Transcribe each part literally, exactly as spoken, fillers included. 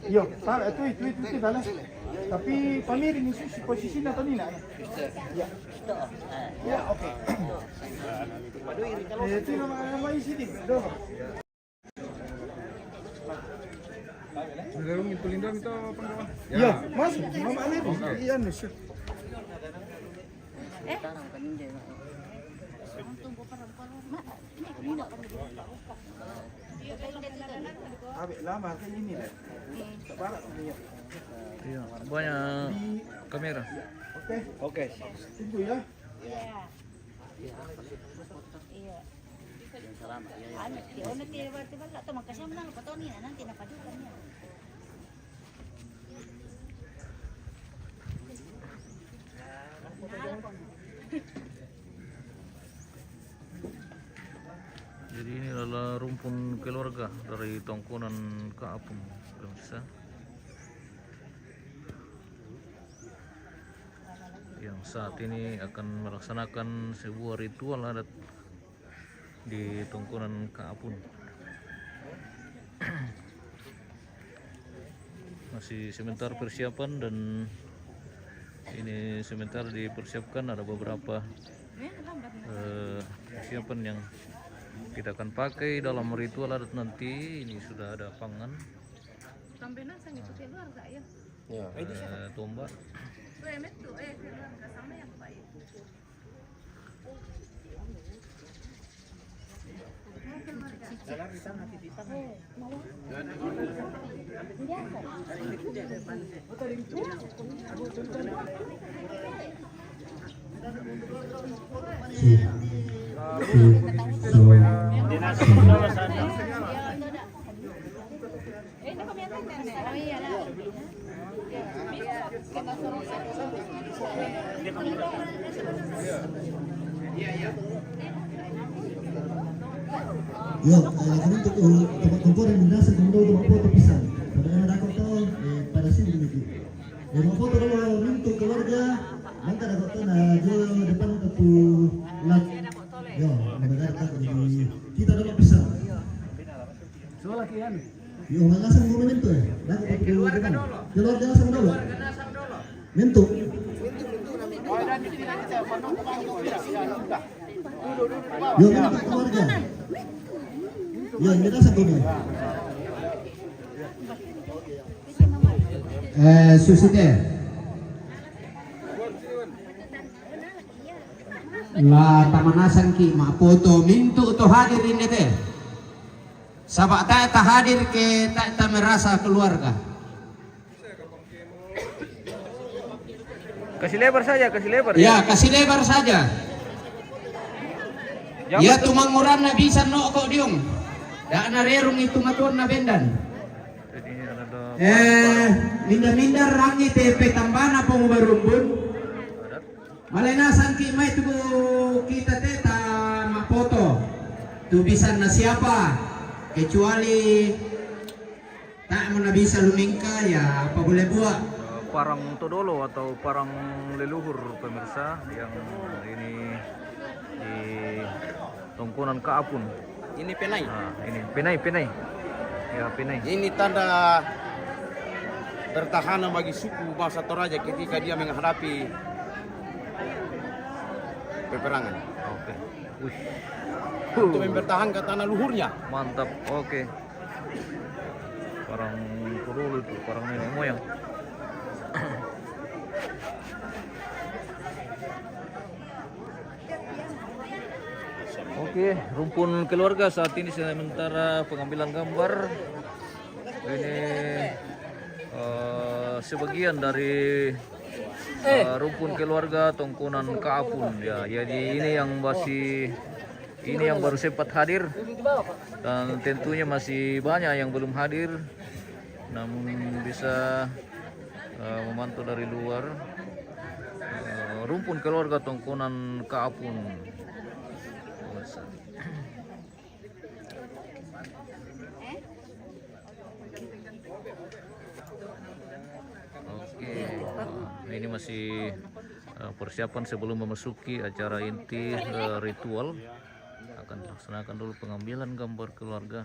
Iyo, salah, itu, itu, itu, itu, salah. Tapi pamiring ni, si posisinya tadi nak. Ya. Ya, oke. Eh, itu nama, nama isi di, dulu. Ada orang itu lindung itu apa, kawan? Iya, masuk. Mama Amir. Iya, masuk. Abe, lama kayak ini deh. Iya, banyak kamera. Oke. Oke. Tunggu ya. Iya. Iya. Anu, ti ono ti berarti bala to, makasih menang apa to ni, nanti napa juga ni. Jadi ini adalah rumpun keluarga dari Tongkonan Kaapung, pemirsa, yang saat ini akan melaksanakan sebuah ritual adat di Tongkonan Kaapung. Masih sementara persiapan dan ini sementara dipersiapkan, ada beberapa eh, persiapan yang kita akan pakai dalam ritual adat nanti. Ini sudah ada pangan, Tambe nasang itu keluarga ya. Ya. Eh, tombak. Tuh, emet tuh, eh, keluarga sama yang Pak ya. Yo, eh, kami untuk, eh, tempat kumpul dan minasa, kami untuk tempat foto pisang. Pada anak aku tu, eh, pada sini begitu. Eh, tempat foto dulu untuk keluarga, nanti ada kau tu, nah, je depan tu lat. Yo, mendengar tak, jadi kita dulu pisang. Soal lagi kan? Yo, malasan movimento eh. Dah, eh, keluarga dulu. Keluarga sama dulu. Mintu. Yo, mintu keluarga. Yo, ini dah satu ni. Eh, Susite. La tamanasan ki ma foto mintu to hadir ini te. Sabab tak ta hadir ke tak ta merasa keluarga. Kasih lebar saja, kasih lebar. Ya, kasih lebar saja. Ya, tumanguran na bisa no ko diung. Da na rerung itu matuan na bendan. Eh, minda-minda rangi te pe tambana pong barumbun. Malena sangki mai tu kita te ta ma foto. Tu bisa na siapa? Kecuali tak mau na bisa lumingka, ya apa boleh buat. Eh, parang todolo atau parang leluhur, pemirsa, yang ini di Tongkonan Kaapun. Ini penai. Nah, ini penai, penai. Ya, penai. Ini tanda pertahanan bagi suku bangsa Toraja ketika dia menghadapi peperangan. Oke. Wih. Untuk mempertahankan tanah luhurnya. Mantap. Oke. Parang dulu itu, parang nenek moyang. Oke, rumpun keluarga saat ini sementara pengambilan gambar. Ini eh, sebagian dari eh, rumpun keluarga Tongkonan Kaapun. Ya, jadi ini yang masih, ini yang baru sempat hadir dan tentunya masih banyak yang belum hadir, namun bisa eh, memantau dari luar eh, rumpun keluarga Tongkonan Kaapun. Oke, ini masih eh, persiapan sebelum memasuki acara inti eh, ritual. Akan dilaksanakan dulu pengambilan gambar keluarga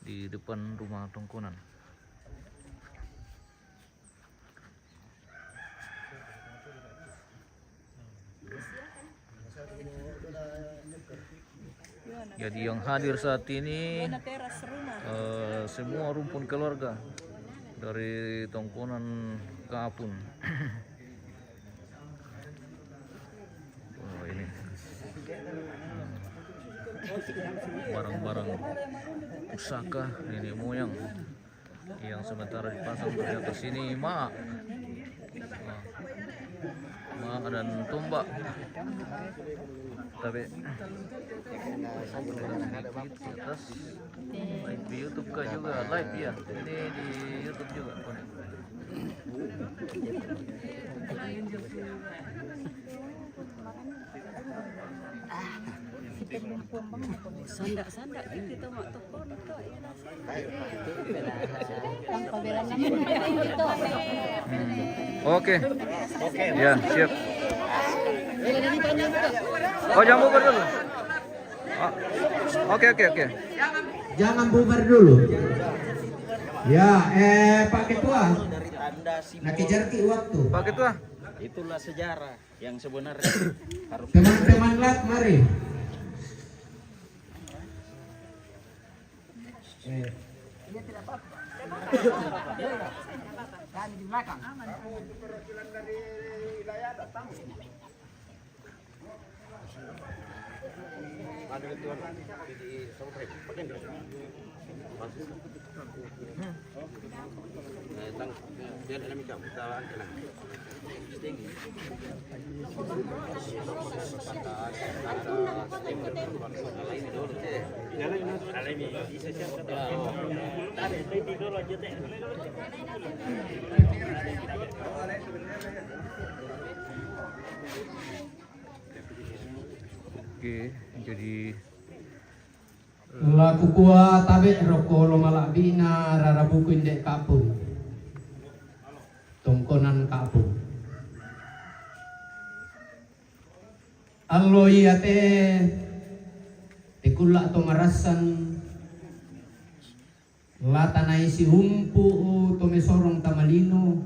di depan rumah Tongkonan. Jadi yang hadir saat ini, eh, semua rumpun keluarga dari Tongkonan Kapun. Oh, ini barang-barang pusaka nenek moyang yang sementara dipasang, ternyata sini ma, ma dan tombak. Tapi di atas, live di YouTube kah juga? Live ya. Ini di YouTube juga. Sandak-sandak gitu, Mak, tuh. Oke. Ya, siap. Oh, jangan bubar dulu. Oh, oke, oke, oke. Jangan bubar dulu. Ya, eh, Pak Ketua. Nah, kejar ki waktu. Pak Ketua. Itulah sejarah yang sebenarnya. Harus teman-teman lat, mari. Eh. Kami di belakang. Oke, jadi la kukua tabe' roko lo mala'bi'na rarabuku inde' Kapung. Tongkonan Kapung. Allo iate tekulla' to marassan, la tanai siumpu' to mesorong tama lino,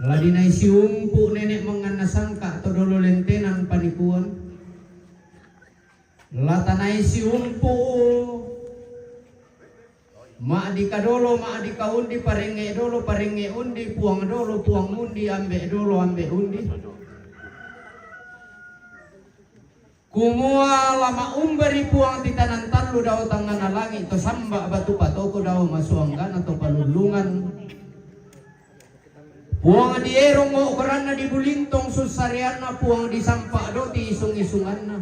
la dinai siumpu' nene' manganna sangka' to dolo lentenan panikuan, la tanai siumpu' ma'dika dolo, ma'dika undi, parengnge' dolo, parengnge' undi, puang dolo, puang undi, ambe' dolo, ambe' undi. Kumua la ma'umbari Puang titanan tallu dao tangngana langi' to samba' batu patoko dao masuanggana to palullungan. Puang dierong o'koranna dibulintong sussareanna, Puang disampa' doti isung-isunganna.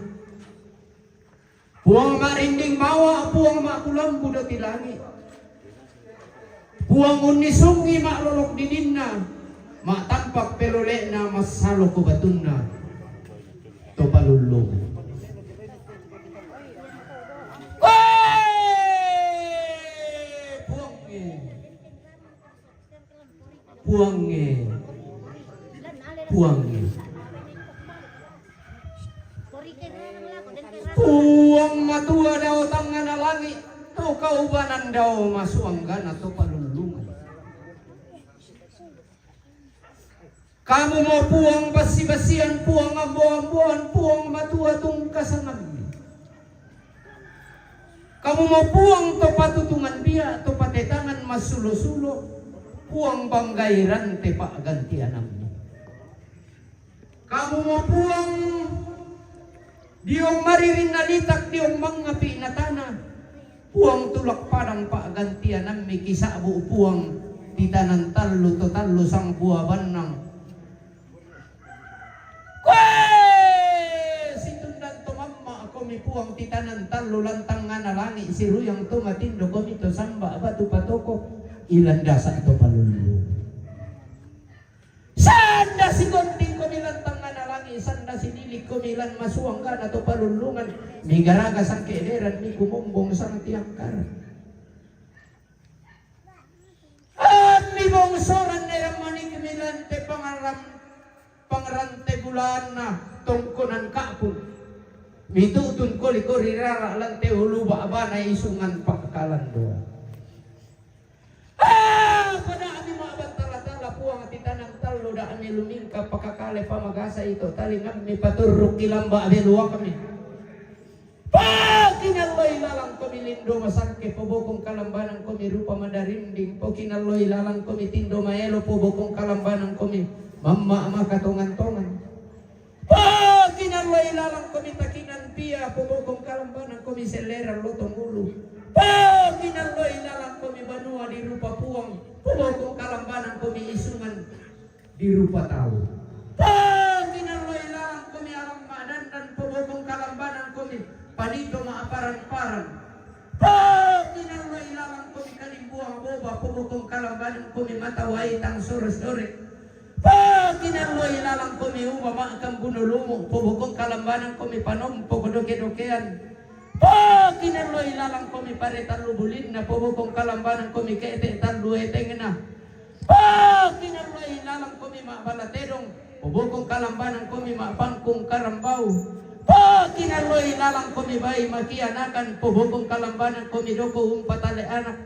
Puang ma'rinding mawa', Puang ma'kulambu doti langi'. Puang unnisungi ma'lolok didinna, ma'tampak pelole'na massaloko batunna to palullung. Koe! Puangnge. Puangnge. Puangnge. Puang matua dao tangngana langi', to kaubanan dao masuanggana to palullungan. Kamumo Puang bassi-bassian, Puang ambo-amboan, Puang matua tungkasangammi. Kamumo Puang to patutungan bia', to patetangan massulo-sulo, Puang banggai rante pa'gantianammi. Kamumo Puang diong maririnna litak, diong mangngapi'na tana, Puang tulak padang pa'gantianammi kisa'bu' Puang titanan tallu to tallu sangbua bannang. Koe! Situndan to mamma' komi Puang titanan tallu lantangngana langi' siruyang to matindo komi to samba' batu patoko ilan dasa' to palullu. Sanda sigonding komi lantangngana langi', sanda sinili' komi lan masuanggana to palullungan, migaraga sangke'deran, mikumombong sangtiangkaran. Ammi bongsoran eran manikmi lante pangaram-, pangrante bulaanna tongkonan Ka'pung. Mitu'tun koli-kori rara lante ulu ba'bana isungan pa'kalan doa. Ah, pada'mi ma'bantala-tala Puang titanan tallu da'mi lumingka pakakale pamagasa'i to talingammi paturrukki lamba' beluakmi. Lalang komi lindo masangke, pobokong kalambanan komi rupa madarinding. Pokinalloi lalang komi tindo maelo, pobokong kalambanan komi mamma makatongan-tongan. Pokinalloi lalang komi takinan pia, pobokong kalambanan komi selleran lotong ulu. Pokinalloi lalang komi banua di rupa puang, pobokong kalambanan komi isungan di rupa tau. Pokinalloi lalang komi alang madandan, pobokong kalambanan komi panito maaparan-paran. Pokinalloi lalang komi kalimbuang boba, pobokong kalambanan komi mata wai tang sore-sore. Pokinalloi lalang komi uma makam buno lumu, pobokong kalambanan komi panompo kodoke-dokean. Pokinalloi lalang komi pare tallu bulinna, pobokong kalambanan komi kete tallu etengna. Pokinalloi lalang komi ma'bala tedong, pobokong kalambanan komi ma'pangkung karambau. Pokinalloi lalang komi bai makianakan, pobokong kalambanan komi doko umpatale anak.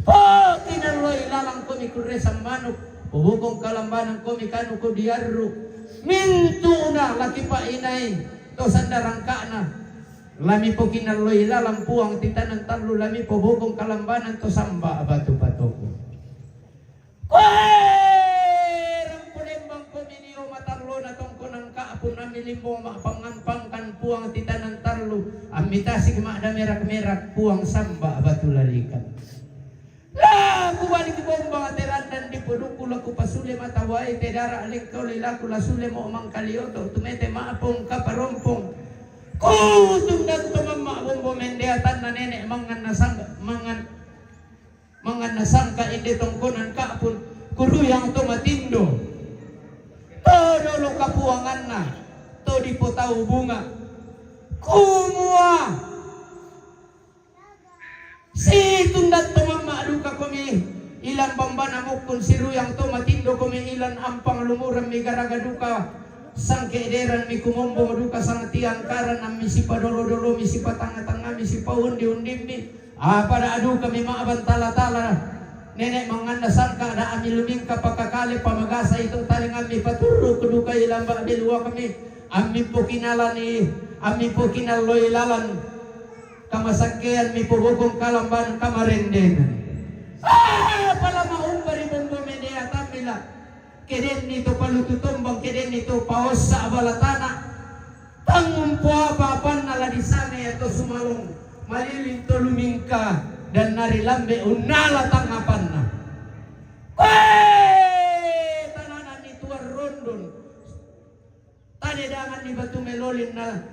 Pokinalloi lalang komi kurresan manuk, pobokong kalambanan komi kanu ko diarru. Mintu'na laki pa'inai to sandarangka'na, lami pokinalloi lalang puang titanan tallu, lami pobokong kalambanan to samba batu patoko. Koe rampo lembang komi nio matallona tongkonan ka'pun, ammi limbong ma'pangan-pangkan puang titanan tallu, ammi tasik ma'da merak-merak puang samba batu lalikan. Laku balik bomba terandan di podukku, laku pasule mata wai tedara lengkau lilaku, lasule mo mangkalioto tumete ma'pong kaparompong. Kutundan to mamma bombo mendeatanna nene mangan nasang mangan Manganna sangka inde tongkonan ka'pun, kuruyang to matindo. To dolo kapuanganna, to dipotau bunga. Kumua, situndat to mamma duka komi ilan bambana mukkun, siruyang to matindo komi ilan ampang lumuran mi garaga duka. Sangkederan mi kumombo duka sangtiangkaran, ammi sipadolo-dolo mi, sipatanga-tanga mi, sipaundi-undi mi. Apa da aduka mi ma'bantala-tala, nene manganna sangka da, ammi lumingka pakakale pamagasa itu talingammi paturru kuduka ilamba beluakmi, ammi pokinalani, ammi pokinalloi lalan kamasakkean mi pobokong kalamban kamarendengan. Ah, pala ma'umbari bombo mendeatammi la. Kedenni to palutu tombang, kedenni to paossa bala tana. Tangumpo apa-apanna la disame to sumalong, malilin to lumingka, dan nari lambe unnala tangapanna. Koe tanananni tuan rondon. Tane danganni batu melolin na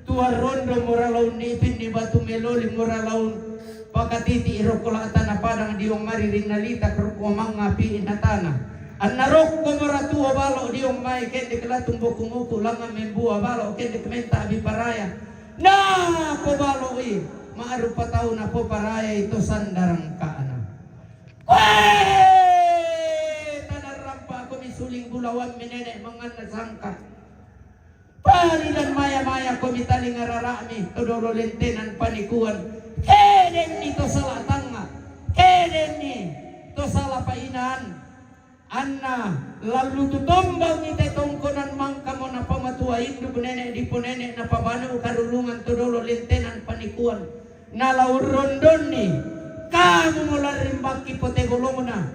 tuan rondon, mora laun nipin ni batu melolin, mora laun pakatiti rokko la tana padang diong mari rinna lita rokko mangapi na tana. Anna rokko mora tuo balo diong mai kendek la tumbo kumuku langan membua balo kendek menta abi paraya. Na ko balo i ma'rupa tau na po paraya itu sandarang kana. Koe tanarrampa komi suling bulawan mi nene manganna sangka. Palidan maya-maya komi talinga rara'mi to dolo lentenan panikuan. Kedenni to sala tangnga, kedenni to sala painaan. Anna lallutu tombangi te tongkonan mangkamo napamatua induk nene dipo nene napabanu karulungan to dolo lentenan panikuan. Nala urrondonni kamu mo larrimbakki pote bolongna.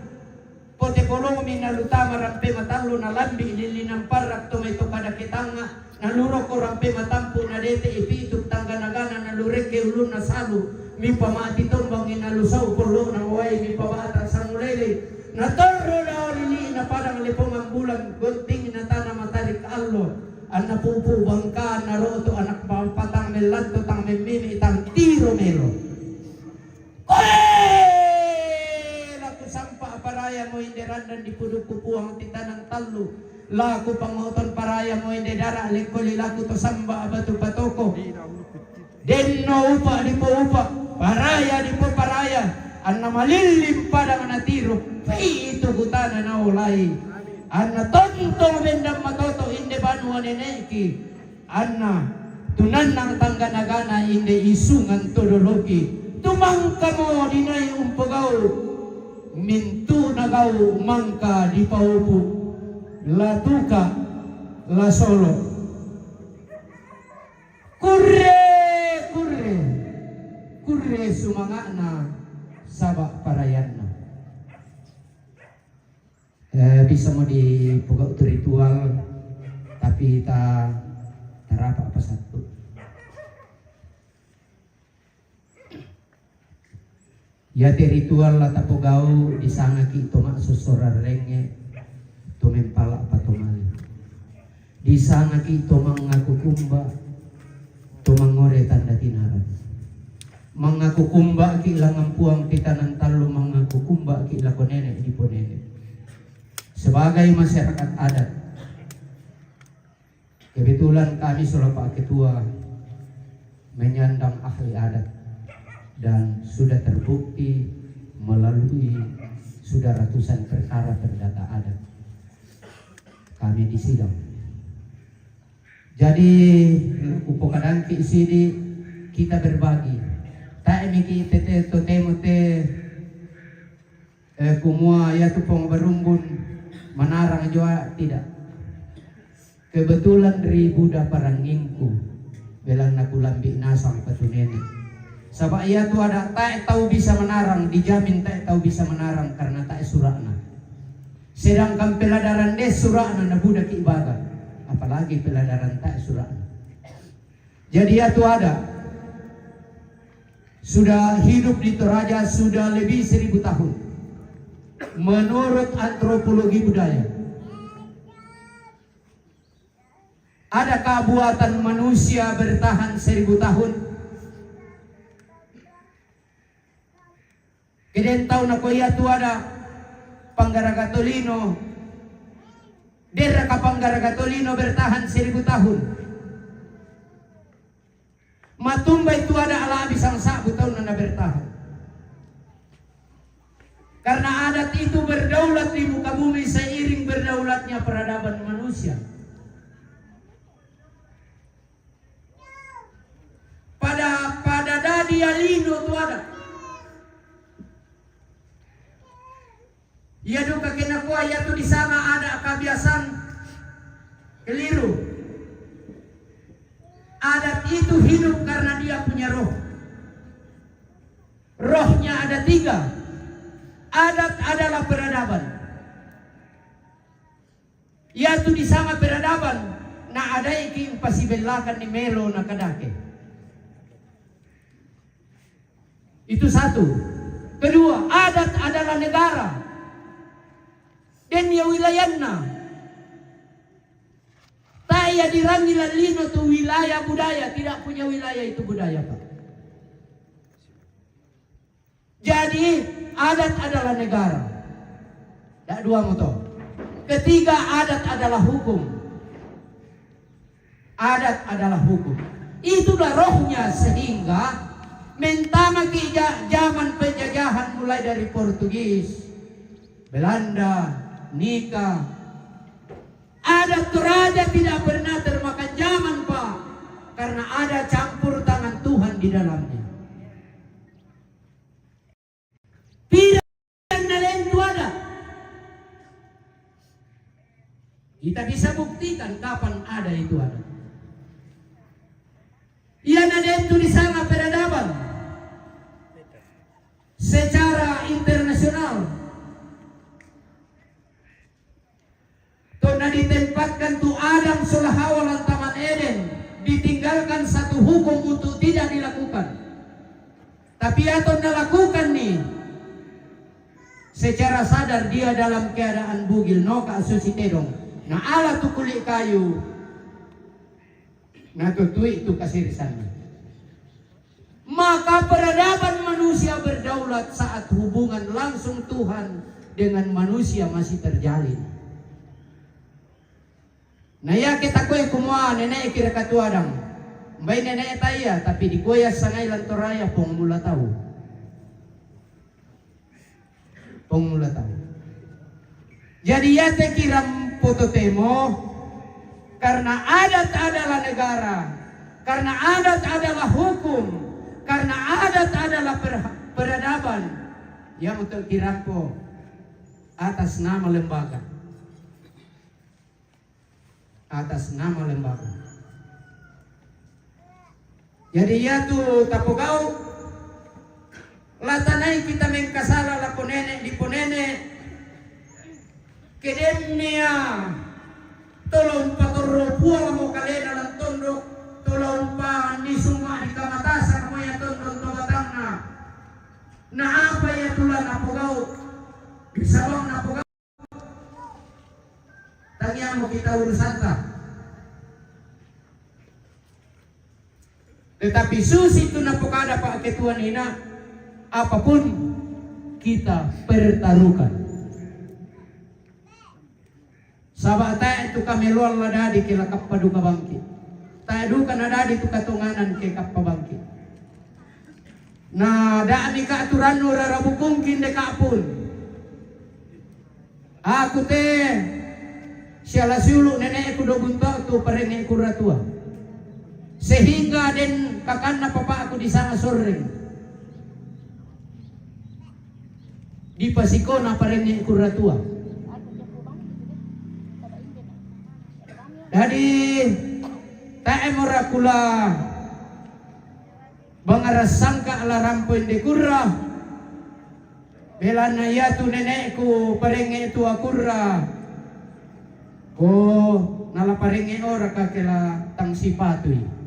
Pote bolongmi nalutama rampe matallo, nalambi lillinang parrak to mai to kadake tangnga, naluroko rampe matampu, nadete ipitu tangga nagana, nalurekke ulunna salu, mipamati tombangi nalusau pollona wai, mipabata sangulele, natorro dao lili na padang lepongan bulan, gonting na tana matarik allo, anna pupu bangka naroto anak patang mellatto tang memmimi tang tiro melo. Koe laku sampa paraya mo inde randan di pudukku puang titanang tallu. Laku pangoton paraya mo inde dara lekkoli laku to samba batu patoko. Denno upa dipo upa, paraya dipo paraya. Anna malillim padang natiro, pi itu kutana naolai. Anna tontong bendang matoto inde banua neneki. Anna tunannang tangga nagana inde isungan todoloki, tumangkamo dinai umpogau mintu nagau mangka dipaupu, latuka lasolo. Kurre, kurre. sumanga'na saba' parayanna. Eh, bisa mo dipogau' tu ritual, tapi ta, tarapa' pasattu. Iate ritual la tapogau', disangaki' to ma'sossora rengnge', to mempala' patomali. Disangaki' to mangaku kumba, to mangngore tanda tinara. Mangaku kumbaki' langngan Puang Titanan Tallu, mangaku kumbaki' lako nene' diponene'. Sebagai masyarakat adat, kebetulan kami selaku Pak Ketua menyandang ahli adat dan sudah terbukti melalui sudah ratusan perkara terdata adat kami di sidang. Jadi, kupokadangki' sidi, kita berbagi. Tae' miki' tete totemo te, eh, kumua iatu Pong Barumbun manarang jua, tidak. Kebetulan ri buda parangingku, belanna kulambi' nasang patunene. Saba' iatu ada' tae' tau bisa manarang, dijamin tae' tau bisa manarang karena tae' sura'na. Sedangkan peladaran de sura'na na budaki' baga, apalagi peladaran tae' sura'na. Jadi iatu ada' sudah hidup di Toraja sudah lebih seribu tahun. Menurut antropologi budaya, adakah buatan manusia bertahan seribu tahun? Kedentau nako iatu ada' panggaraga tolino, deraka panggaraga tolino bertahan seribu tahun. Matumbai tu ada' ala'bi sangsa'bu taunna na bertahan. Karena adat itu berdaulat di muka bumi seiring berdaulatnya peradaban manusia. Pada, pada dadi alino tu ada'. Ia duka kena kua iatu disanga ada' kabiasaan keliru. Adat itu hidup karena dia punya roh. Rohnya ada tiga. Adat adalah peradaban. Iatu disanga peradaban, na adaiki' umpasibellakanni melo na kadake. Itu satu. Kedua, adat adalah negara. Den ia wilayanna. Tae' ia dirangi lallino tu wilayah budaya, tidak punya wilayah itu budaya, Pak. Jadi, adat adalah negara. Dak dua moto. Ketiga, adat adalah hukum. Adat adalah hukum. Itulah rohnya sehingga mentamaki ja-, zaman penjajahan mulai dari Portugis, Belanda, Nika. Adat Toraja tidak pernah termakan zaman, Pak. Karena ada campur tangan Tuhan di dalamnya. Pira na den tu ada'. Kita bisa buktikan kapan ada itu ada'. Ia na den tu disanga peradaban secara internasional. Tonna ditempatkan tu Adam sola Hawa lan Taman Eden, ditinggalkan satu hukum untuk tidak dilakukan. Tapi ia tonna lakukanni, secara sadar dia dalam keadaan bugil, noka susi tedong. Na ala tu kuli' kayu, na tutui tu kasirisanna. Maka peradaban manusia berdaulat saat hubungan langsung Tuhan dengan manusia masih terjalin. Na iake takoe kumua nene'ki raka tu Adam, mbai nene'ta ia, tapi dikua ia sangai lan Toraya, Pong mula tau. Pong mula tau. Jadi iate kirampo totemo, karena adat adalah negara, karena adat adalah hukum, karena adat adalah per-, peradaban. Iamoto kirampo atas nama lembaga. Atas nama lembaga. Jadi iatu tapogau', La tanai kita mengkasala la ponene di ponene. Kedennia tolong patorro puang mo kalena lan tondok, tolong pa ni suma di kamatasan mo ya tondok to batangna. Na apa ya tulan napogau? Di sabang napogau. Tangiang mo kita urusanta. Tetapi susi tu napokada pa ketuan ina, apapun kita pertaruhkan. Saba tae tu kameloan la dadi ke la kappa duka bangkit. Tae duka na dadi tu katonganan ke kappa bangkit. Na dami ka aturannu rara bukungkin de kapun. Aku te siala siulu neneku do buntotu parengeku ratua. Sehingga den kakanna papaku di sana sorreng. Di pasikona parengeku ratua. Dadi tae mora kula bangarasangka la rampo inde kurra. Belana iatu neneku parenge tua kurra. Ko nala parenge ora kakela tang sipatui.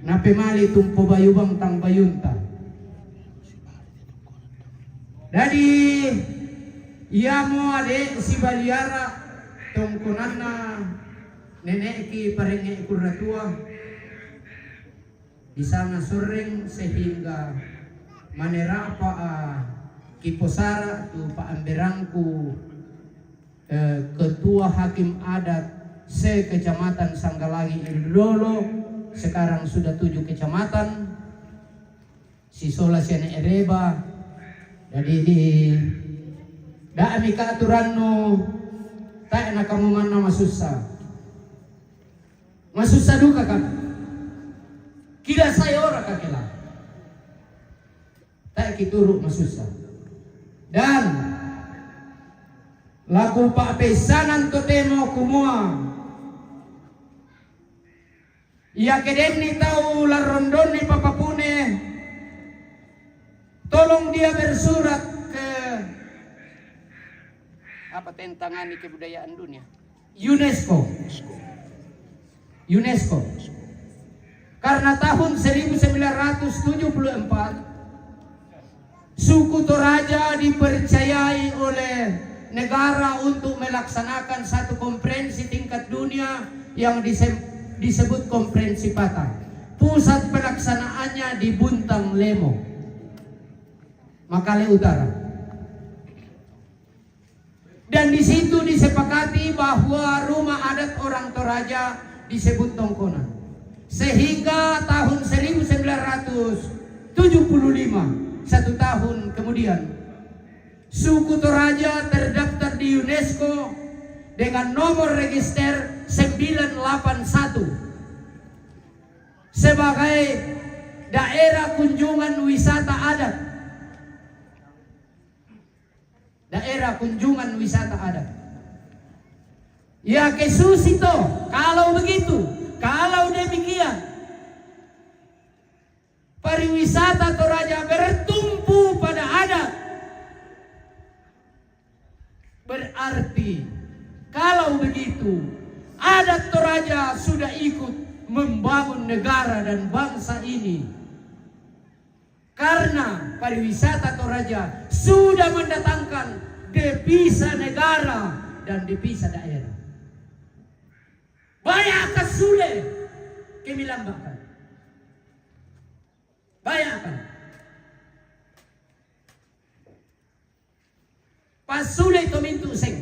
Napemali tumpo bayu bang tang bayunta. Dadi iamo ade sibaliara tongkonanna neneki parenge kurra tua. Di sana sorreng sehingga manerapa a kiposara tu paamberangku eh, ketua hakim adat se kecamatan Sanggalangi Ilulolo, sekarang sudah tujuh kecamatan, sisola siane ereba. Jadi di dami ka aturannu tae na kamu manna masussa. Masussa duka kan? Kila saya ora kakela. Tae kituru masussa. Dan laku papesanan totemo kumua. Ia kedenni tau larondonni papapune, tolong dia bersurat ke apa tentangani kebudayaan dunia. UNESCO. UNESCO. Karena tahun seribu sembilan ratus tujuh puluh empat, suku Toraja dipercayai oleh negara untuk melaksanakan satu konferensi tingkat dunia yang disem- disebut konferensi Pata. Pusat pelaksanaannya di Buntang Lemo, Makale Utara. Dan di situ disepakati bahwa rumah adat orang Toraja disebut tongkonan. Sehingga tahun seribu sembilan ratus tujuh puluh lima, satu tahun kemudian, suku Toraja terdaftar di UNESCO dengan nomor register sembilan delapan satu sebagai daerah kunjungan wisata adat. Daerah kunjungan wisata adat. Ya ke susi to, kalau begitu, kalau demikian, pariwisata Toraja bertumpu pada adat. Berarti kalau begitu, adat Toraja sudah ikut membangun negara dan bangsa ini. Karena pariwisata Toraja sudah mendatangkan devisa negara dan devisa daerah. Bayangkan sule kemilambangkan. Bayangkan. Pasule itu mintu seng.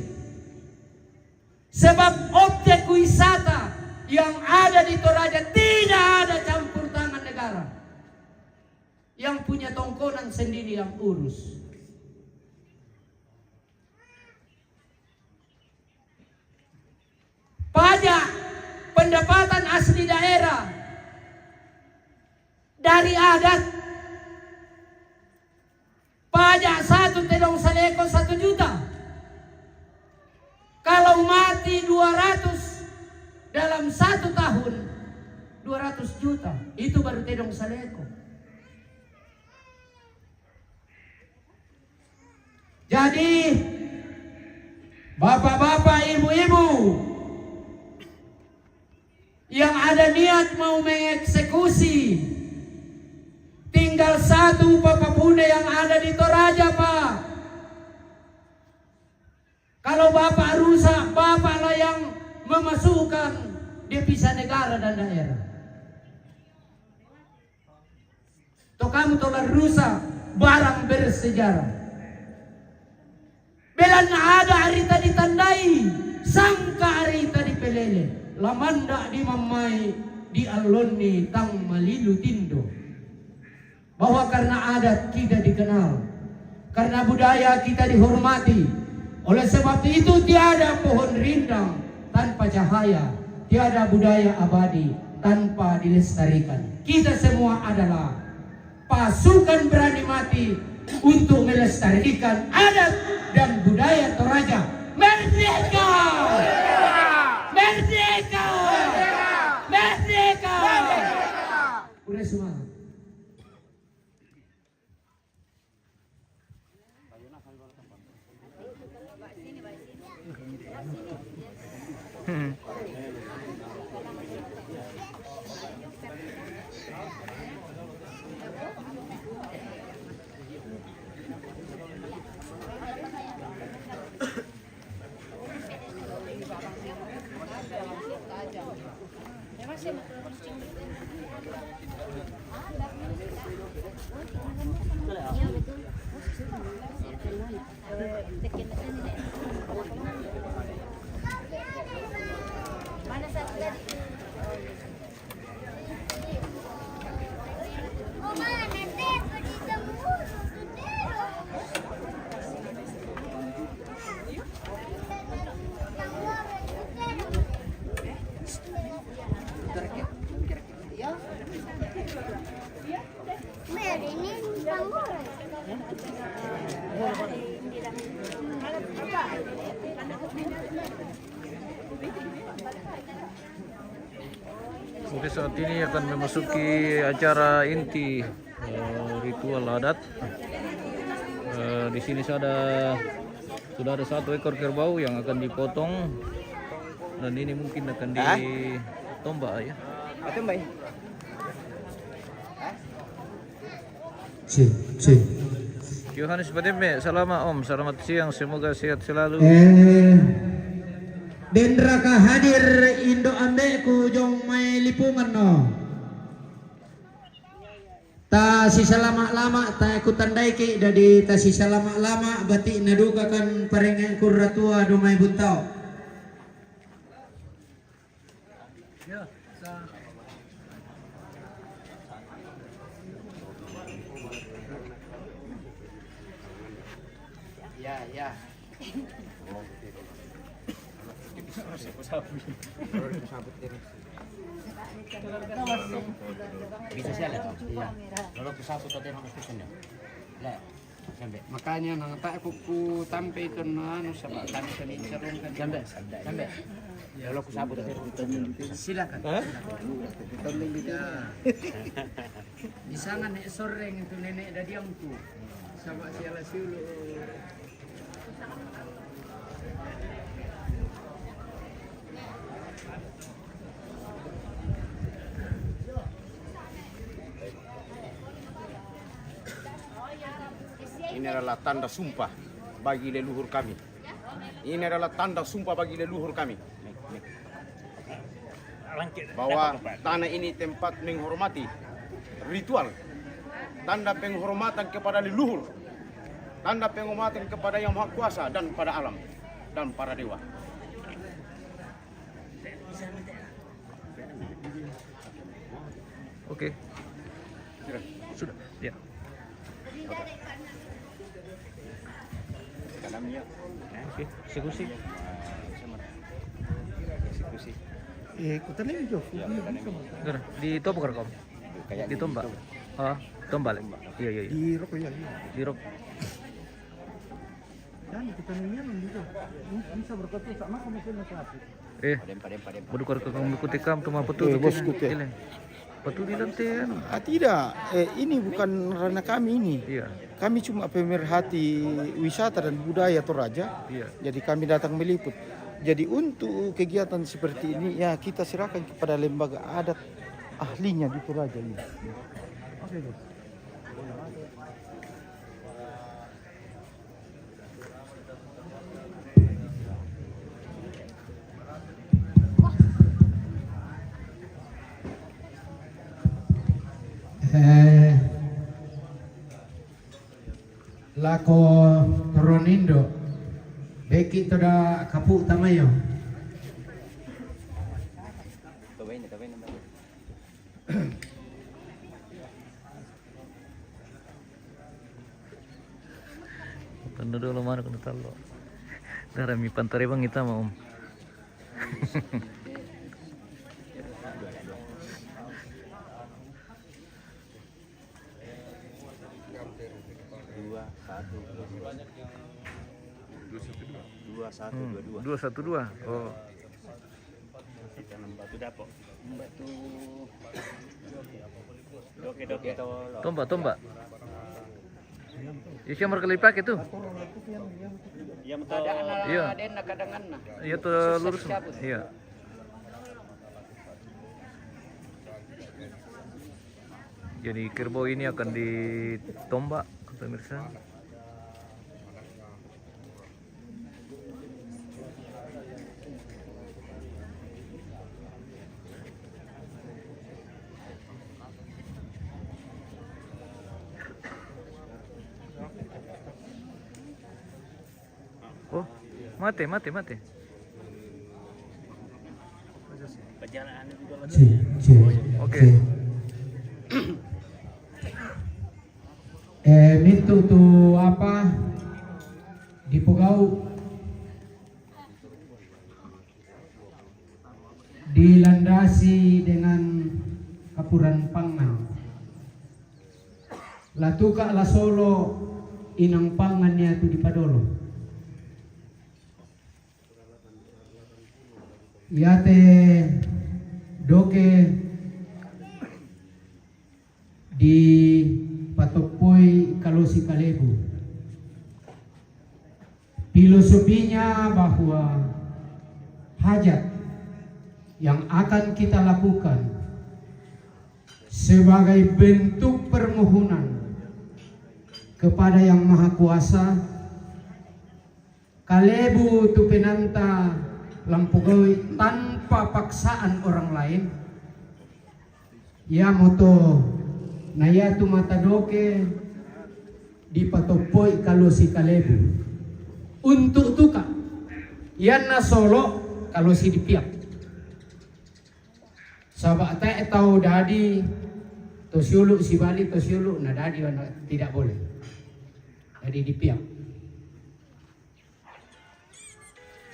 Sebab objek wisata yang ada di Toraja tidak ada campur tangan negara. Yang punya tongkonan sendiri yang urus. Pajak pendapatan asli daerah dari adat. Pajak satu tedong saleko satu juta. Kalau mati dua ratus dalam satu tahun, dua ratus juta. Itu baru tedong saleko. Jadi, bapak-bapak, ibu-ibu yang ada niat mau mengeksekusi, tinggal satu Papapune yang ada di Toraja, Pak. Kalau Bapak rusak, Bapaklah yang memasukkan devisa negara dan daerah. To kamu tola rusak barang bersejarah. Belan ada arita ditandai, sangka arita dipelele, lamanda di mammai di allonni tang malilu tindo. Bahwa karena adat kita dikenal, karena budaya kita dihormati. Oleh sebab itu, tiada pohon rindang tanpa cahaya, tiada budaya abadi tanpa dilestarikan. Kita semua adalah pasukan berani mati untuk melestarikan adat dan budaya Toraja. Merdeka! Merdeka! Merdeka! Udah semangat. Oke, saat ini akan memasuki acara inti, eh, ritual adat. Eh, di sini sudah ada, sudah ada satu ekor kerbau yang akan dipotong, dan ini mungkin akan ditombak, ya. Cik, cik. Yohanes Badembe, selamat Om, selamat siang, semoga sehat selalu. Eh, denraka hadir indo ambeku jong mai Lipungan no. Ta sisalama-lama, ta kutandaiki, dadi ta sisalama-lama, bati naduka kan parenge kurratua do mai buntao. Ya, ya. Bisa siya, Le? Iya. Kalau ku sapu tadi, Bang, kita. Le. Makanya nang tak ku, ku tampe itu, anu, sebab kami sering serung kan. Sampai, sampai. Kalau ku sapu tadi. Silakan. Hah? Ya. Di sana nek soreng itu nenek dadiangku. Sebab siala siulu. Ini adalah tanda sumpah bagi leluhur kami. Ini adalah tanda sumpah bagi leluhur kami. Bahwa tanah ini tempat menghormati ritual, tanda penghormatan kepada leluhur, tanda penghormatan kepada Yang Maha Kuasa dan pada alam dan para dewa. Oke. Sudah. Ya. Oke, eksekusi. Eh, kota lain, Jo. Di Toba rekam. Toba. Ah, Toba, Le. Iya, iya, iya. Di rokok, iya, iya. Di rokok. Dan kita nanya gitu. Bisa berkata sama kamu sih, Mas Rafi. Eh, padem, padem, padem. Bodu kor kong mikuti kam, tuma putu. Eh, bos, ikut ya. Ile. Betul di lantai, anu? Ah, tidak. Eh, ini bukan ranah kami ini. Iya. Kami cuma pemerhati wisata dan budaya Toraja. Iya. Jadi kami datang meliput. Jadi untuk kegiatan seperti ini, ya, kita serahkan kepada lembaga adat ahlinya di Toraja ini. Oke, Gus. Eh, lako toronindo, beki toda kapu tamayo. Tanda dulu mana kena talo. Gara mi pantare bang kita mau. Dua satu dua dua. Dua satu dua dua. Hmm, dua satu dua. Oh. Jangan batu dapok. Batu. Doke, doke, tolo. Tombak, tombak. Isi yang berkali pakai tuh. Iya, betul. Ada anak. Iya. Ada anak kadangan nah. Iya tuh, lurus. Iya. Jadi kerbau ini akan ditombak, pemirsa. Oh, mate, mate, mate. Cek, cek, oke. Cek. Eh, mintu tu apa? Dipegau. Dilandasi dengan kapuran pangngal. Latuka lasolo inang pangan niatu dipadolo. Iate doke dipatoppoi kalosi kalebu. Filosofinya bahwa hajat yang akan kita lakukan sebagai bentuk permohonan kepada Yang Maha Kuasa, kalebu tu penanta lampogoi tanpa paksaan orang lain, iamoto na iatu mata doke dipatoppoi kalosi kalebu. Untuk tuka, ianna solo kalosi dipiak. Saba tae tau dadi to siulu sibali to siulu na dadi, tidak boleh. Jadi dipiak.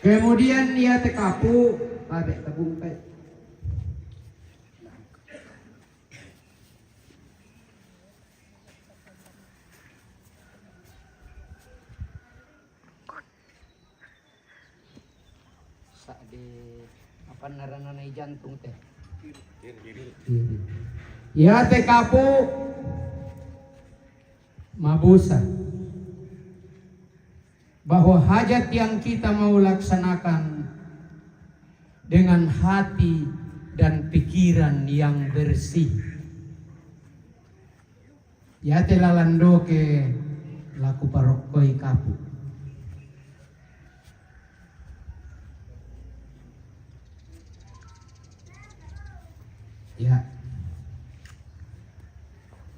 Kemudian iate kapu, abe tabungkai. Sa di apa naranana jantung teh? Iate kapu mabusa. Bahwa hajat yang kita mau laksanakan dengan hati dan pikiran yang bersih. Iate lalandoke laku parokkoi kapu. Ya.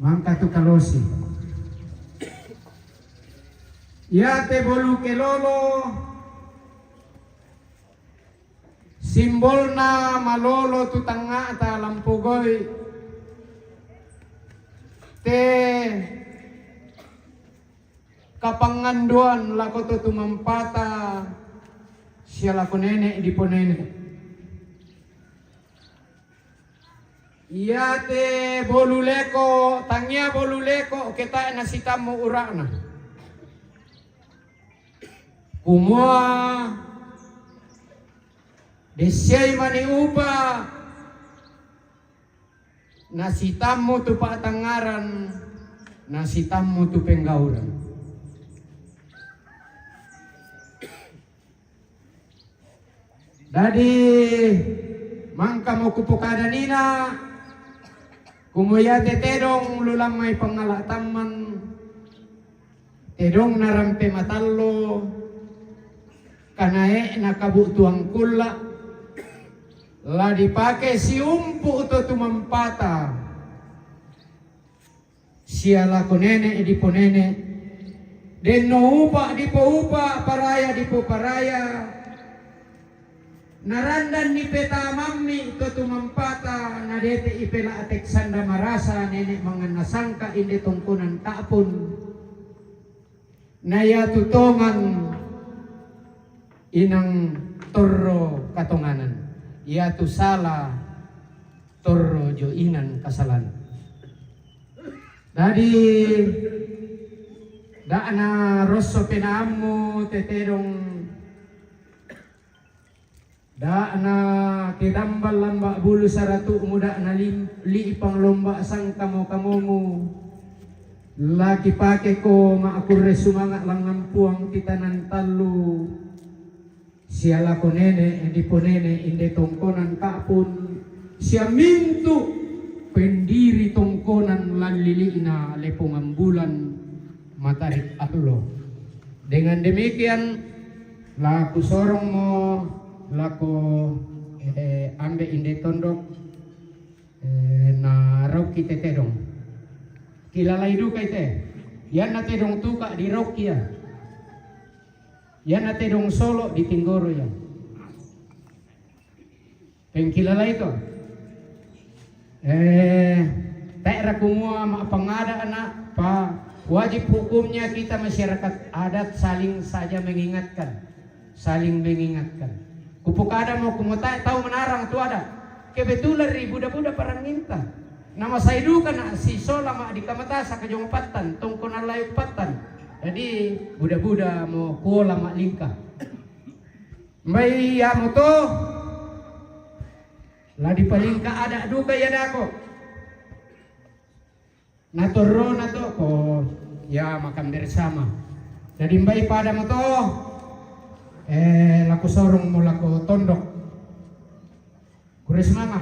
Mangka tu kalosi. Iate bolu kelolo, simbolna malolo tu tangngata lampogoi, te kapangandoan lako to tumampata sia lako nene diponene. Iate bolu leko, tangia bolu leko, ketae nasitammu urana. Kumua dessiai mani upa Nasitammu tu pa'tangngaran, nasitammu tu penggauran. Dadi, mangkamo kupokada nina, kumu iate tedong lulammai pangngala' tamman, tedong narampe matallo, kanae'na kabu'tuang kulla', la dipake siumpu' to tumampata, sia lako nene' diponene', denno upa' dipoupa', paraya dipoparaya, narandanni petamammi to tumampata, nadete'i pela'tek sanda marasa nene' manganna sangka inde tongkonan ka'pun. Na iatu tongan inang torro katonganan, iatu sala torro jo inan kasalan. Dadi, da'na rosso penaammu te tedong, da'na kedambang lamba' bulu saratu'mu, da'na lim-, li'pang lomba' sangkamo-kamomu, la kipakeko ma'kurre sumanga' langngan Puang titanan tallu, sia lako nene' diponene' inde tongkonan ka'pun, sia mintu' pendiri tongkonan lan lili'na lepongan bulan matarik allo. Dengan demikian, la kusorongmo lako, eh, ambe' inde tondok, eh, na raukki te tedong. Kilalai dukai te. Ianna tedong tuka' diraukki ia. Ianna tedong solo' ditinggoro ia. Pengkilalai to. Eh, te'ra kumua ma'pangada, anak, pa wajib hukumnya kita masyarakat adat saling saja mengingatkan. Saling mengingatkan. Kupokada mo kumua tae' tau manarang tu ada'. Kebetulan ri buda-buda paranginta. Namasai duka na' sisola ma'dikamatasa kajong pattan, tongkonan layu pattan. Jadi, buda-buda mo kuola ma'lingka. Mbai iamoto, la dipalingka ada' duka ia dako. Na torrona to ko, ya, makan bersama. Jadi mbai pada mo to, eh, lako sorong mo lako tondok. Kure semangat.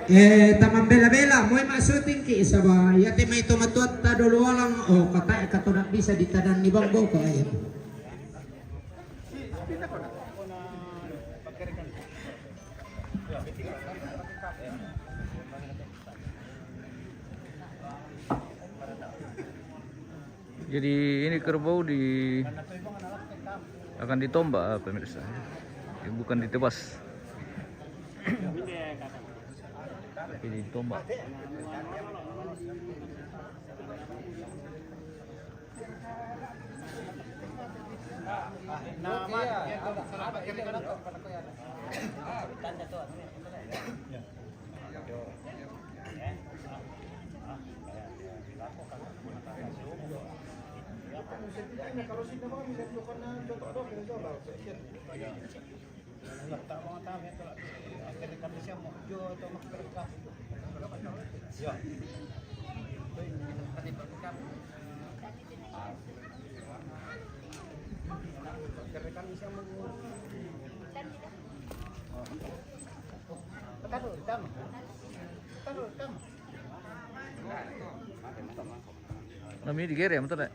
Eh, tamambela-bela, moi ma' syuting ki, saba' iate mai tomatuatta dolo alang, oh, katae' ka toda' bisa ditadanni bang boko, eh. Jadi ini kerbau di, akan ditombak, ah, pemirsa. Ini bukan ditebas. Tapi ditombak. Nami digere, betul tak?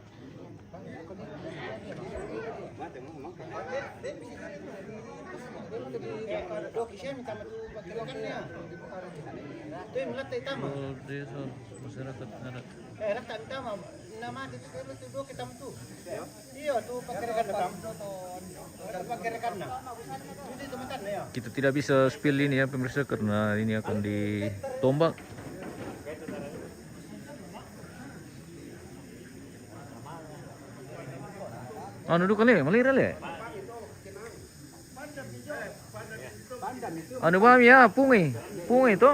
Desa, masyarakat adat. Kita tidak bisa spill ini ya, pemirsa, karena ini akan ditombak. Anu duka le, malira le. Anu ba ya, pungi, pungi to.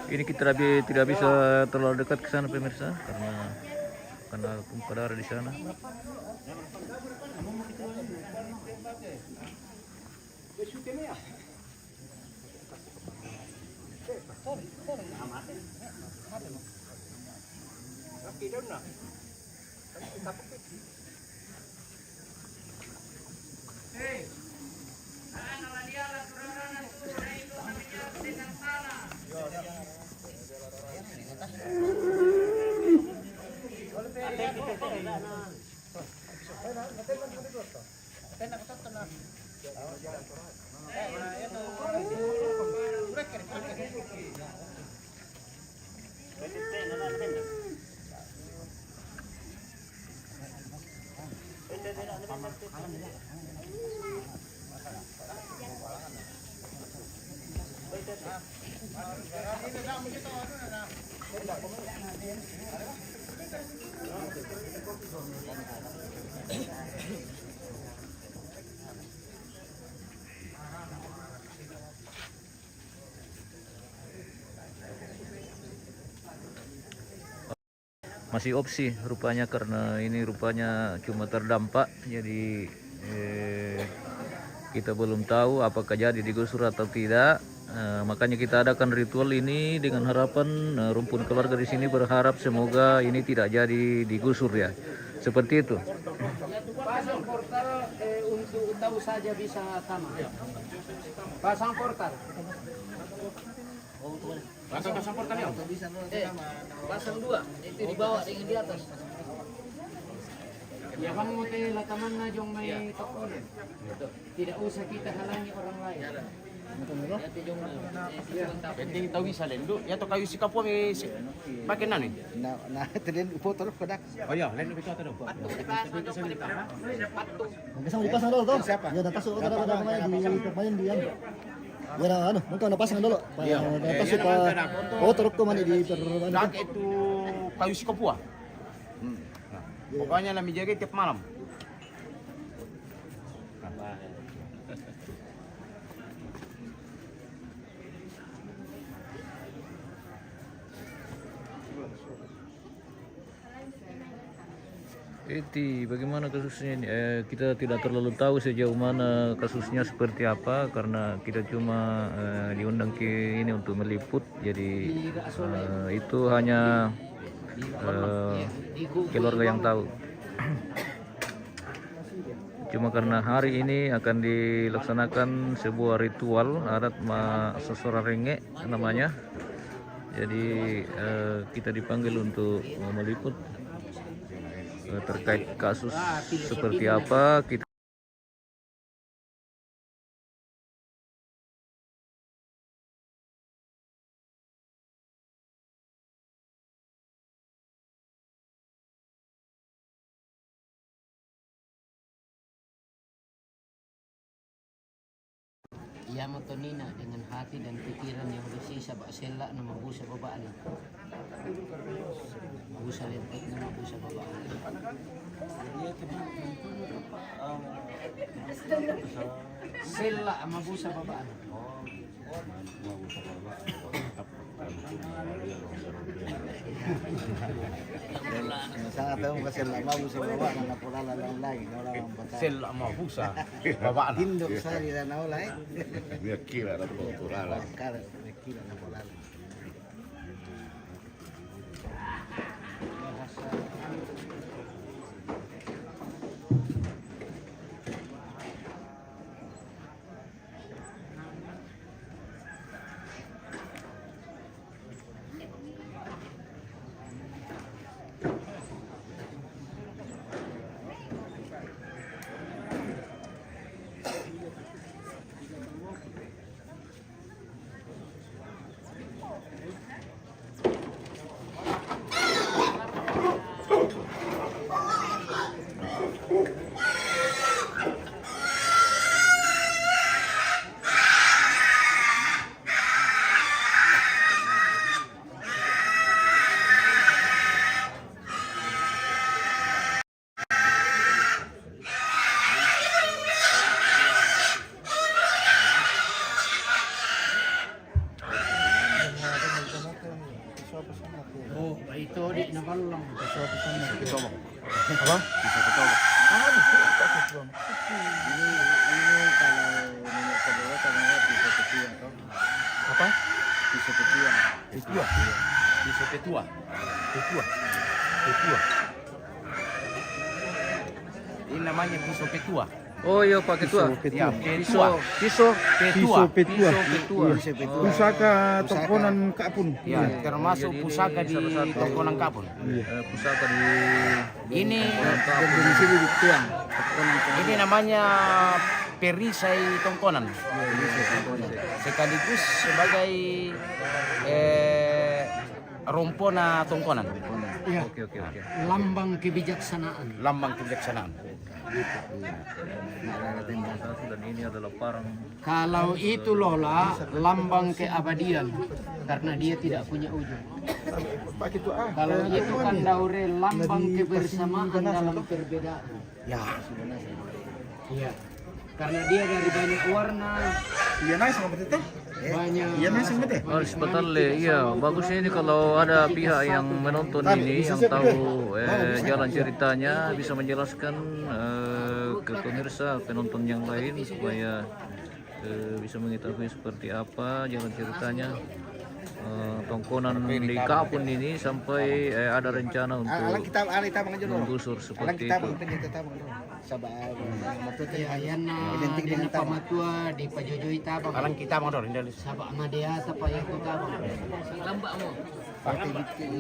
Ini kita tidak bi-, tidak bisa terlalu dekat ke sana, pemirsa, karena, karena tumpah darah di sana. Masih opsi rupanya, karena ini rupanya cuma terdampak, jadi, eh, kita belum tahu apakah jadi digusur atau tidak. Eh, makanya kita adakan ritual ini dengan harapan, eh, rumpun keluarga di sini berharap semoga ini tidak jadi digusur, ya. Seperti itu. Pasang portal, eh, untuk tahu saja bisa sama. Pasang portal. Pasang, pasang portal, ya? Eh, pasang dua, itu di bawah dengan di atas. Ya, kamu mau tela tamanna jong mai toko. Tidak usah kita halangi orang lain. Penting tahu bisa lendu, ya, to kayu sikapua mi si-, pakai nani? Nah, nah, itu lendu foto lo, kodak. Oh iya, lendu itu atau dong? Patung dipasang dong, patung. Bisa dipasang dulu, tuh. Siapa? Ya, udah kasih, udah, udah, udah, udah, di, pemain di, anu. Ya, dah, anu, mungkin udah pasang dulu. Iya. Udah kasih, Pak. Oh, truk tuh mana di per-, anu. Dak itu kayu sikapua. Hmm. Nah, pokoknya lah menjaga tiap malam. Eti, bagaimana kasusnya ini? Eh, kita tidak terlalu tahu sejauh mana kasusnya seperti apa, karena kita cuma, eh, diundang ke ini untuk meliput. Jadi, eh, itu hanya, eh, keluarga yang tahu. Cuma karena hari ini akan dilaksanakan sebuah ritual adat ma-, Sosora Renge namanya. Jadi, eh, kita dipanggil untuk meliput, eh, terkait kasus seperti apa. Kita Ia mo tonina dengan hati dan pikiran yang bersih, saba' sella' na mabusa baba'na. Busa lentekna mabusa baba'na. Sella' mabusa baba'na. Sella' mabusa baba'na, na pulala lang lagi, na wala' mambata. Sella' mabusa baba'na. Indo' sari la naola, eh. Miyakila na pulala. Kala, miyakila na pulala. Oh, itu di Nabalang. Pisau, pisau, pisau. Apa? Pisau, pisau. Ah, bisa pakai tuang. Ini, ini kalau nenek kedua, kalau nggak pisau kecil, atau apa? Pisau kecil. Pisau kecil. Pisau kecil. Pisau kecil. Ini namanya pisau petua. Oh iya, Pak Ketua. Pisau petua. Ya, petua. Pisau, pisau. Petua. Pisau petua. Pisau petua. Iya. Pusaka Tongkonan Kapun. Ya, termasuk pusaka di Tongkonan Kapun. Iya. Eh, pusaka di ini Tongkonan Kapun. Ini namanya perisai Tongkonan. Sekaligus sebagai eh, rompona Tongkonan. Iya. Oke, oke, oke. Lambang kebijaksanaan. Lambang kebijaksanaan. Gitu, iya. Dan ini adalah parang. Kalau itu Lola, lambang keabadian, karena dia tidak punya ujung. Kalau itu kan Daure, lambang kebersamaan dalam perbedaan. Ya. Iya. Karena dia dari banyak warna. Iya, nice sama betul. Banyak. Iya, nice sama betul. Harus batal le, iya. Bagusnya ini kalau ada pihak yang menonton ini, yang tahu eh, jalan ceritanya, bisa menjelaskan eh, ke pemirsa, penonton yang lain supaya eh, bisa mengetahui seperti apa jalan ceritanya eh, Tongkonan di Kapun ini sampai eh, ada rencana untuk menggusur seperti itu. Saba, maksudnya, identik dengan tabang. Pamatua di pajojoi tabang. Alang kita mau dorong dari. Saba madea sapa yang ku tabang.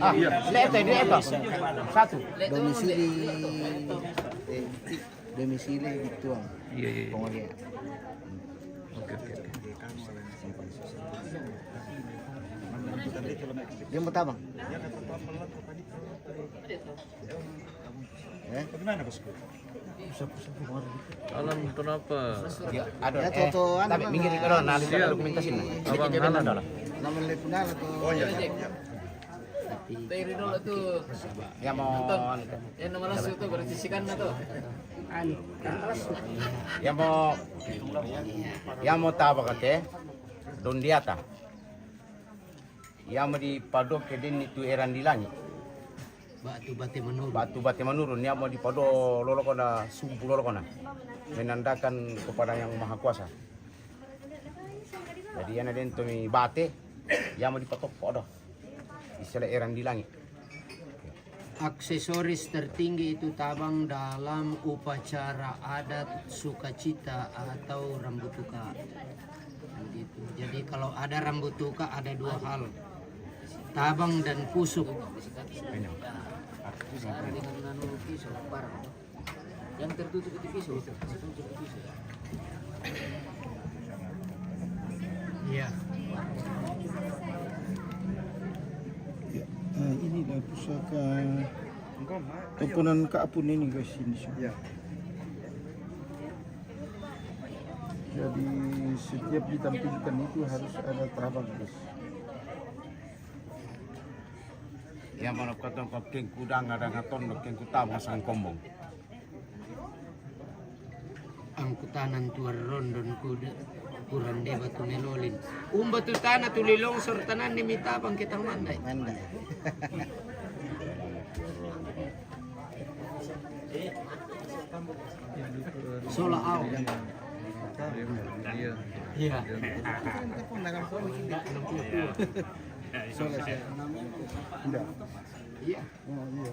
Ah, iya. Lihat, lihat, lihat. Satu. Domisili, eh, domisili di tuang. Iya, iya, iya. Pengolia. Oke, oke, oke. Dia mau tabang. Eh? Alam, kenapa? Ya, ada. Ya, eh, toto, anu, tapi minggir dulu, nah, lihat dokumentasi, nah. Abang Alan. Nama lepun ada tuh. Oh, iya, iya, iya. Teri dulu tuh. Ya, mau. Yang nama langsung tuh, berarti sikan tuh. Anu, kan langsung. Ya, mau. Ya, mau tahu, kate? Dondiata. Ia mo dipadoke denni tu eran di langi. Batu bate menurun. Batu bate menurun, ia mo dipado lolokona, sumpu lolokona. Menandakan kepada Yang Maha Kuasa. Jadi, ia na den tomi bate, ia mo dipatoppo do. Istilah eran di langi. Aksesoris tertinggi itu tabang dalam upacara adat sukacita atau rambutuka. Begitu. Jadi kalau ada rambutuka ada dua hal, tabang dan pusuk. Yang tertutup itu pisau. Iya. Ya, eh, ini dah pusaka Tongkonan Kapun ini, guys, ini semua. Ya. Jadi setiap ditampilkan itu harus ada tabang, guys. Ia mo nokotong ko kengku danga-danga tondok, kengku tama sangkombong. Angkutanan tuan rondon kuda, kurande batu melolin. Umba tu tana tuli longsor tanan ni mitabang kita mandai. Mandai. Sola au. Iya. Iya. Sola saya. Enggak. Iya. Oh, iya.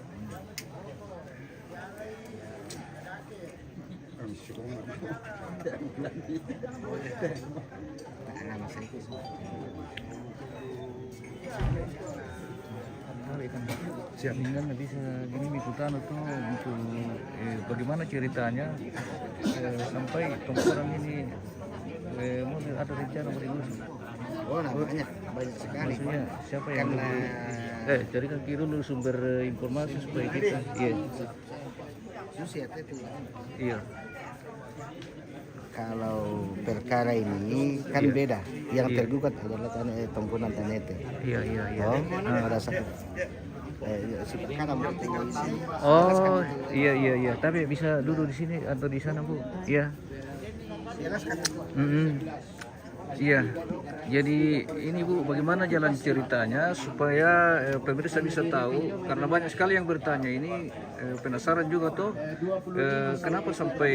Siap. Ini kan bisa gini, mi kutana tuh untuk eh, bagaimana ceritanya eh, sampai Tongkonan ini eh, mau ada rencana mau diusir. Oh, nah, banyak, banyak sekali. Maksudnya siapa yang dulu? Eh, carikan ki dulu sumber eh, informasi supaya kita, iya. Iya. Kalau perkara ini kan beda. Yang tergugat adalah Tane-, eh, Tongkonan Tanete. Iya, iya, iya. Oh, pada satu. Eh, iya, si perkara mau tinggal di sini. Oh, iya, iya, iya. Tapi bisa duduk di sini atau di sana, Bu? Iya. Jelaskan. Mm-mm. Iya, jadi ini Bu, bagaimana jalan ceritanya supaya eh, pemirsa bisa tahu, karena banyak sekali yang bertanya ini, eh, penasaran juga tuh, eh, kenapa sampai,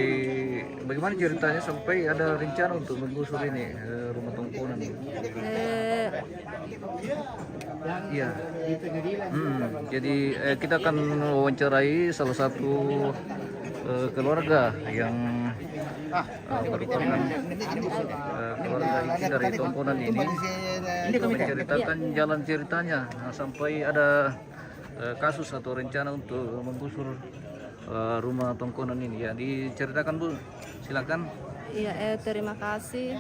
bagaimana ceritanya sampai ada rencana untuk menggusur ini eh, rumah Tongkonan ini? Eh, Iya. Hmm, jadi eh, kita akan wawancarai salah satu eh, keluarga yang eh, merupakan eh, keluarga inti dari Tongkonan ini. Kita menceritakan jalan ceritanya, nah, sampai ada eh, kasus atau rencana untuk menggusur eh, rumah Tongkonan ini. Ya, diceritakan Bu, silakan. Iya, eh, terima kasih.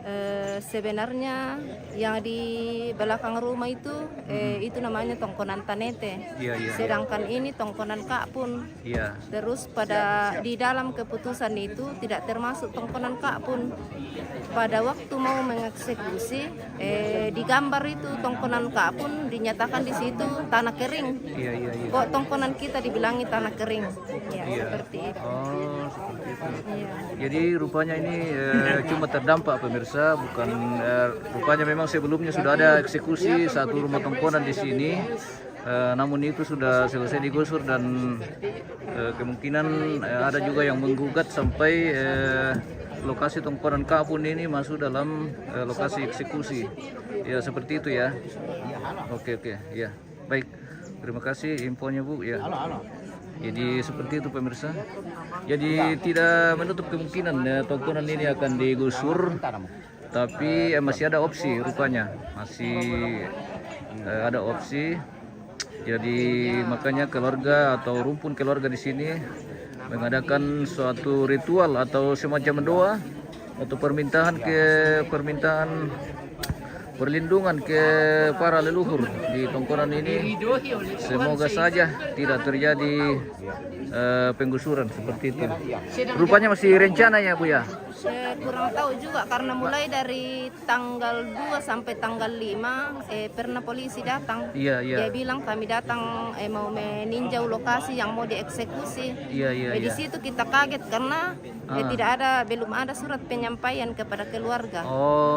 Eh, sebenarnya yang di belakang rumah itu, eh, itu namanya Tongkonan Tanete. Iya, iya. Sedangkan ini Tongkonan Kapun. Iya. Terus pada di dalam keputusan itu tidak termasuk Tongkonan Kapun. Pada waktu mau mengeksekusi, eh, digambar itu Tongkonan Kapun, dinyatakan di situ tanah kering. Iya, iya, iya. Kok Tongkonan kita dibilangi tanah kering? Ya, Iya. Seperti itu. Oh, seperti itu. Iya. Jadi rupanya ini eh, cuma terdampak pemirsa, bukan eh, rupanya memang sebelumnya sudah ada eksekusi satu rumah Tongkonan di sini. Eh, namun itu sudah selesai digusur dan eh, kemungkinan eh, ada juga yang menggugat sampai eh, lokasi Tongkonan Kapun ini masuk dalam eh, lokasi eksekusi. Ya, seperti itu ya. Oke, oke, ya. Baik. Terima kasih infonya Bu ya. Jadi seperti itu pemirsa. Jadi tidak menutup kemungkinan ya, Tongkonan ini akan digusur. Tapi eh, masih ada opsi rupanya. Masih eh, ada opsi. Jadi makanya keluarga atau rumpun keluarga di sini mengadakan suatu ritual atau semacam doa atau permintaan ke permintaan perlindungan ke para leluhur di Tongkonan ini. Semoga saja tidak terjadi eh, penggusuran seperti itu. Rupanya masih rencana ya Bu ya? Eh, kurang tahu juga karena mulai dari tanggal dua sampai tanggal lima eh, pernah polisi datang. Iya, iya. Dia bilang kami datang eh, mau meninjau lokasi yang mau dieksekusi. Iya, iya, Eh, di iya. Situ kita kaget karena eh, Ah. tidak ada, belum ada surat penyampaian kepada keluarga. Oh.